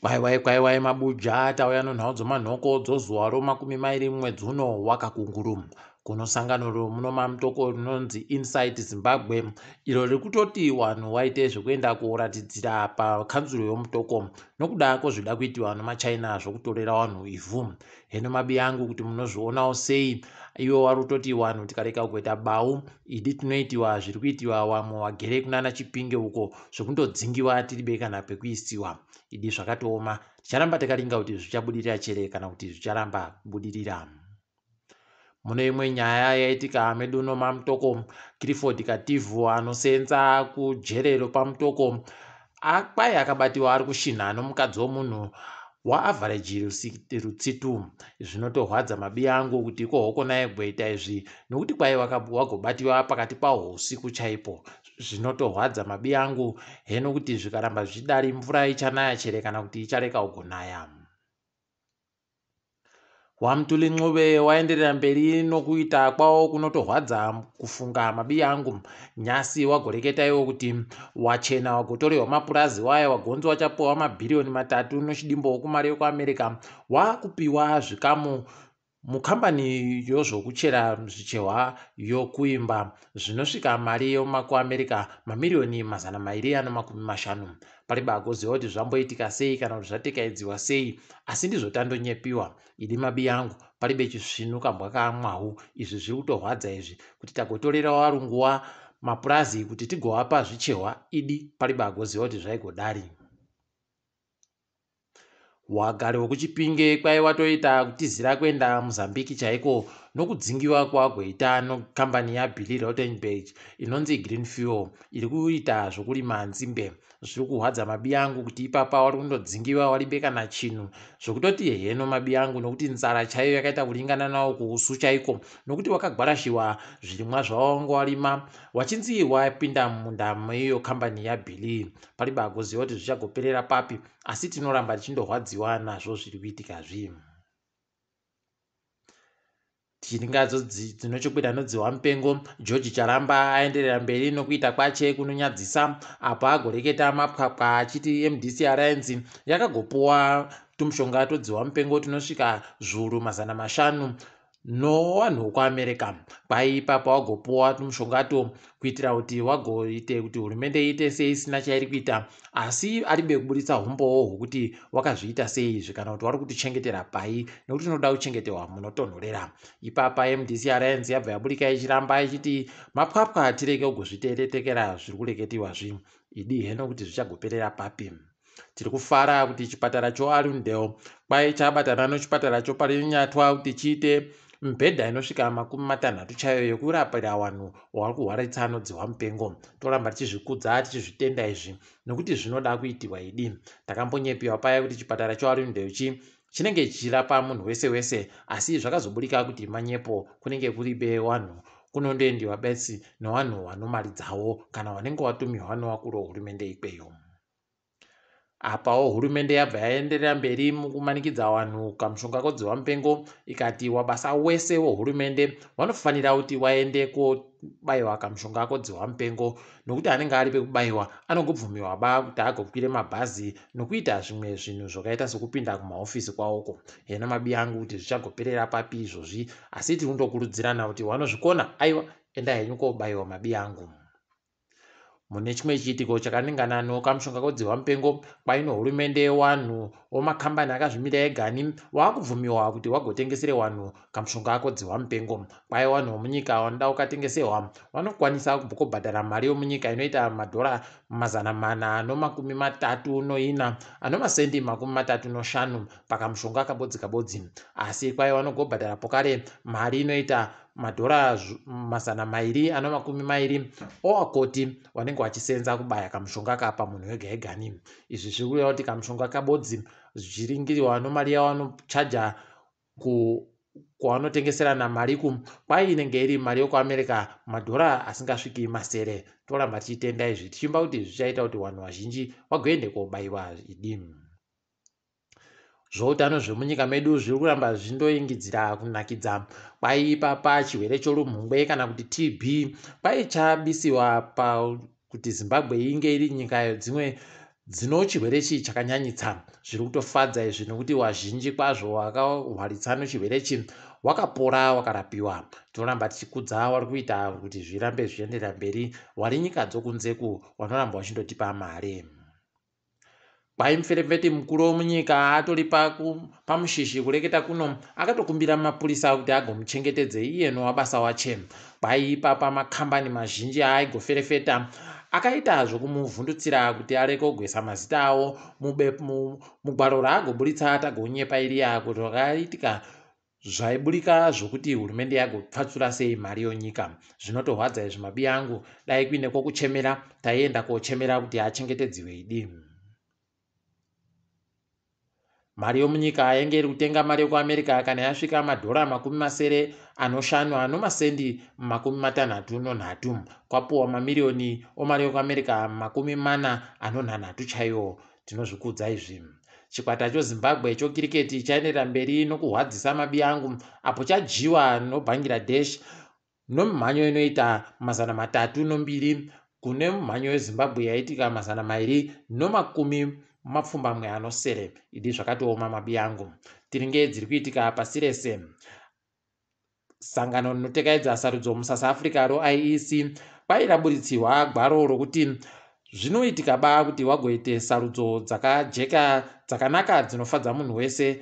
Kwaiwai kwaiwai mabuja tauya nonhau dzomanhoko dzozuva romakumi mairi mumwedzi uno wakakunguru. Kuno sangano romuno maMutoko rinonzi Insight Zimbabwe iro riri kutoti vanhu waite zvekuenda koratidzira pakanzuru yoMutoko nokuda kwezvida kuitiwa nemaChina zvokutorera vanhu ivhu. Heno mabi angu kuti munozvionawo sei ivo vari kutoti vanhu tikarega kuita bau idi tinoitiwa zviri kuitiwa vamwe vagere kunana Chipinge uko zvekundodzingiwa tiribe kana pekuisiwa. Idi zvakatooma ticharamba takaringa kuti zvichabudirira chere kana kuti zvicharamba kubudirira. Mune imwe nyaya yaitika medu uno maMutoko, Clifford Kativhu anosenza kujere ropaMutoko kwai akabatiwa ari kushinha nomukadzi womunhu waAverage Rutsitu. Zvinotorwadza mabiya angu kuti iko hoko naye gweita izvi nokuti kwai wagobatiwa pakati pahwo usiku chaipo. Zvinotorwadza mabiya angu heno kuti zvikaramba zvichidari mvura ichanaya chere kana kuti ichareka kugonaya. WaMtuli Ncube waenderera mberi nokuita kwawo kunotorwadza kufunga mabiya angu. Nyasi wagoreketa iwo kuti wachena wagotorerwa mapurazi waya wagonzi wachapiwa mabhiriyoni matatu nochidimbo kumari yekuAmerica wakupiwa zvikamu Mukambani yozvokuchera zvichehwa yokuimba zvinosvika mari yomakuAmerica mamiriyoni 250. Paribe agoziva kuti zvamboitika sei kana kuti zvatekaidziwa sei asi ndizvo tandonyepiwa. Idi mabiyangu paribe chisvinu kambwa kaamwahu izvi zviri kutorwadza izvi kuti tagotorera warunguwa mapurazi kuti tigovapa zvichehwa idi paribe agoziva kuti zvaigodari. Wagari wekuChipinge kwai watoita kutizira kuenda Mozambique chaiko nokudzingiwa kwawagoita nokambani yaBilly Rautenberg inonzi Green Fuel iri kuita zvokurima nzimbe. Zviri kuhwadza mabiyangu kuti ipapa wari kundodzingiwa waribe kana chinhu zvokutoti heno mabiyangu nokuti nzara chaiyo yakaita kuringana nawo kuusu chaiko nokuti wakagwarashiwa zvirimwa zvawanga warima wachinzi wapinda mumunda meiyo kambani yaBilly. Paribe agoziva kuti zvichagoperera papi asi tinoramba tichindorwadziwa nazvo zviri kuitika zvi Tiringadzo dzinochokweda nodzihwa mupengo George Charamba aenderera mberi nokuita kwache kunonyadzisa apo agoreketa mapwapwa achiti MDC Alliance yakagopuwa tumushonga todzihwa mupengo tunosvika zviuru 500 nowanhu wekuAmerica. Kwai ipapo wagopuwa tumushongato kuitira kuti wagoite kuti hurumende iite seisina chairi kuita asi aribe kuburitsa humbowo hwekuti wakazviita sei izvi kana kuti wari kutichengetera pai nekuti tinoda kuchengeterwa munotonhorera. Ipapa MDC Alliance yabva yaburika ichiramba ichiti mapwapwa tirege kugozviteretekera zviri kureketiwa zvi idi heno kuti zvichagoperera papi. Tiri kufara kuti chipatara choArundel kwai chabatana nechipatara choParinyatwa kuti chiite mibhedha inosvika 30 chaiyo yekurapira vanhu vari kurwara tsano dzehwamupengo. Toramba tichizvikudza tichizvitenda izvi nekuti zvinoda kuitiwa idi. Takambonyepiwa paya kuti chipatara choArundel chi chinenge chichirapa munhu wese wese asi zvakazoburika kuti manyepo kunenge kuribe vanhu kunondoendiwa bedzi nevanhu vanomari dzavo kana vanenge vatumiwa nevakuru vehurumende ikweyo. Apawo hurumende yabva yaenderera mberi mukumanikidza vanhu kamushonga kodzihwa mupengo ikati wabasa wese wehurumende vanofanira kuti waende kobaiwa kamushonga kodzihwa mupengo nokuti anenge ari pekubaiwa anogobvumiwa ba kuti agokwire mabhazi nokuita zvimwe zvinhu zvakaita sokupinda kumahofisi kwawoko. Heno mabi angu kuti zvichagoperera papi izvozvi asi tiri kundokurudzirana kuti wanozvikona aiwa endai henyu kobaiwa mabi angu. Mune chimwe chiitiko chakaningana nokamushonga kodzihwa mupengo kwaino hurumende wanhu womakambani akazvimira egani waakubvumiwa kuti wagotengesere wanhu kamushonga kodzihwa mupengo. Kwai wanhu womunyika wanoda kukatengeserwa wanokwanisa kubhadhara mari yomunyika inoita madhora 434 anomasendi 35 pakamushonga kabodzi kabodzi. Asi kwai wanogobhadhara pokare mari inoita madhora 220 owakoti wanenge wachisenza kubaya kamushonga kapa munhu wega egani. Izvi zviri kureva kuti kamushonga kabodzi zvichiringirwa nomari yawanochaja kwavanotengeserana mari ku kwai inenge iri mari yokuAmerica madhora asingasviki masere. Toramba tichitenda izvi tichimba kuti zvichaita kuti vanhu vazhinji vagoende kobaiwa idi. Zvoutano zvemunyika medu zviri kuramba zvichindoingidzira kunakidza. Kwai ipapa chirwere chorumhungwe kana kuti TB kwai chabisiwa pakuti Zimbabwe inge iri nyika yedzimwe. Dzino chirwere ichi chakanyanyitsa. Zviri kutofadza izvi nokuti wazhinji kwazvo wakahwaritsa nochirwere ichi wakapora wakarapiwa. Tinoramba tichikudza wari kuita kuti zvirambe zvichienderera mberi wari nyika dzokunzeku wanoramba wachindotipa mari. Kwai muferefeti mukuru wemunyika atori pamushishi kureketa kuno akatokumbira mapurisa kuti agomuchengetedze iye nowabasa wache. Kwai ipapa makambani mazhinji aaigoferefeta akaita zvokumuvhundutsira kuti areke kugoisa mazita awo mugwaro raagoburitsa tagonyepa iriya kuti zvakaitika Zvaiburika zvokuti hurumende yagopfatsura sei mari yonyika. Zvinotorwadza izvi mabiyangu dai kuine kwokuchemera taienda kochemera kuti achengetedziwe idi. Mari yomunyika yainge iri kutenga mari yokuAmerica kana yasvika madhora 60 anoshanu anomasendi 63 kwapuwa mamiriyoni omari yokuAmerica 40 anonhanhatu chaiwo. Tinozvikudza izvi. Chikwata choZimbabwe chokiriketi chaenderera mberi nokuhwadzisa mabiyangu apo chadyiwa noBangladesh nomimhanyo inoita 302 kune mumhanyo yeZimbabwe yaitika 287. Idi zvakatooma mabiyangu. Tiringe dziri kuitika pasi rese. Sangano rinotekaidza sarudzo muSouth Africa roIEC kwai raburitsirwa gwaro rokuti zvinoitika ba kuti wagoite sarudzo dzakajeka dzakanaka dzinofadza munhu wese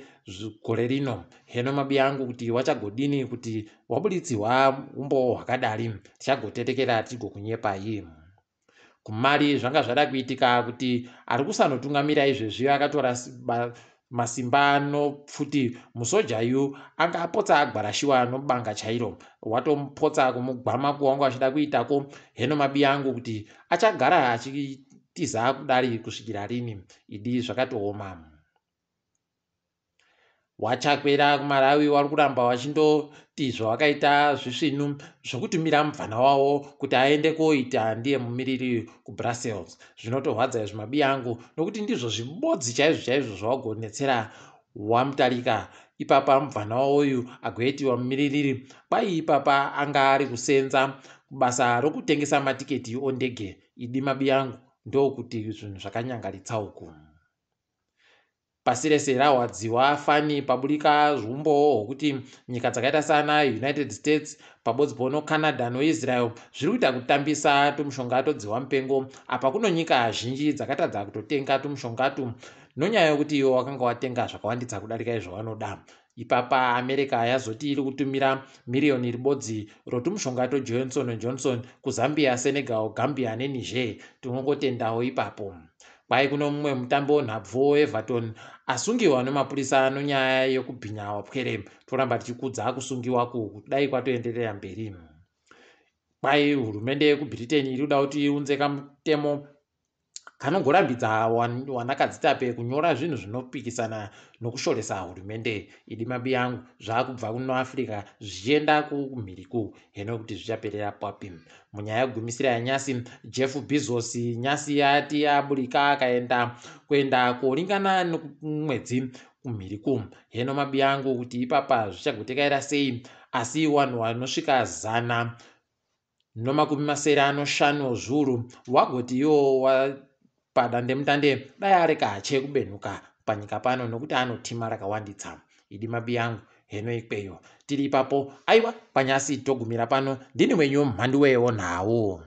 gore rino. Heno mabiyangu kuti wachagodini kuti waburitsirwa umbowo hwakadari. Tichagotetekera tigokunyepai. KuMali zvanga zvada kuitika kuti ari kusanotungamira izvezvi akatora masimba nopfuti musoja yu anga apotsa agwarashiwa nobanga chairo watomupotsa kumugwama kuwanga achida kuitako heno mabiya angu kuti achagara achitiza kudari kusvikira rini idi zvakatooma. Wachakwera kuMalawi wari kuramba wachindoti zvawakaita zvisvinu zvokutumira mubvana wavo kuti aende koita ndiye mumiriri kuBrussels. Zvinotorwadza izvi mabiya angu nokuti ndizvo zvibodzi chaizvo chaizvo zvawagonetsera waMutarika. Ipapa mubvana wavo uyu agoitiwa mumiririri kwai ipapa anga ari kusenza kubasa rokutengesa matiketi ondege. Idi mabiya angu ndokuti zvinhu zvakanyangaritsa uku. Pasi rese rahwadziwa fani paburika humbowo hwokuti nyika dzakaita sana United States pabodzi pono Canada noIsrael zviri kuita kutambisa tumushonga todzihwa mupengo apa kuno nyika zhinji dzakatadza kutotenga tumushongatu nonyaya yokuti iwo wakanga watenga zvakawandisa kudarika izvo vanoda. Ipapa America yazoti iri kutumira miriyoni ribodzi rotumushonga toJohnson Johnson kuZambia, Senegal, Gambia neNiger. Tinongotendawo ipapo. Kwai kuno mumwe mutambi wenhabvu weEverton asungiwa nemapurisa nonyaya yekubhinya wapwere. Toramba tichikudza kusungiwa ku dai kwatoenderera mberi. Kwai hurumende yekuBritain iri kuda kuti iunze kamutemo kanongorambidza wanakadzitape kunyora zvinhu zvinopikisana nokushoresa hurumende. Idi mabiyangu zvakubva kuno Africa zvichienda kumhiriku heno kuti zvichaperera papi. Munyaya yekugumisira yanyasi, Jeff Bezos nyasi yati aburika akaenda kuenda koringana nokumwedzi kumhiriku heno mabiyangu kuti ipapa zvichagotekaira sei asi wanhu wanosvika 160 zviuru wagoti iwo padandemutande dai areka hache kubenhuka panyika pano nokuti anotima rakawanditsa. Idi mabiyangu heno ikweyo tiri ipapo aiwa panyasi togumira pano ndini wenyu mhanduwewo nhau.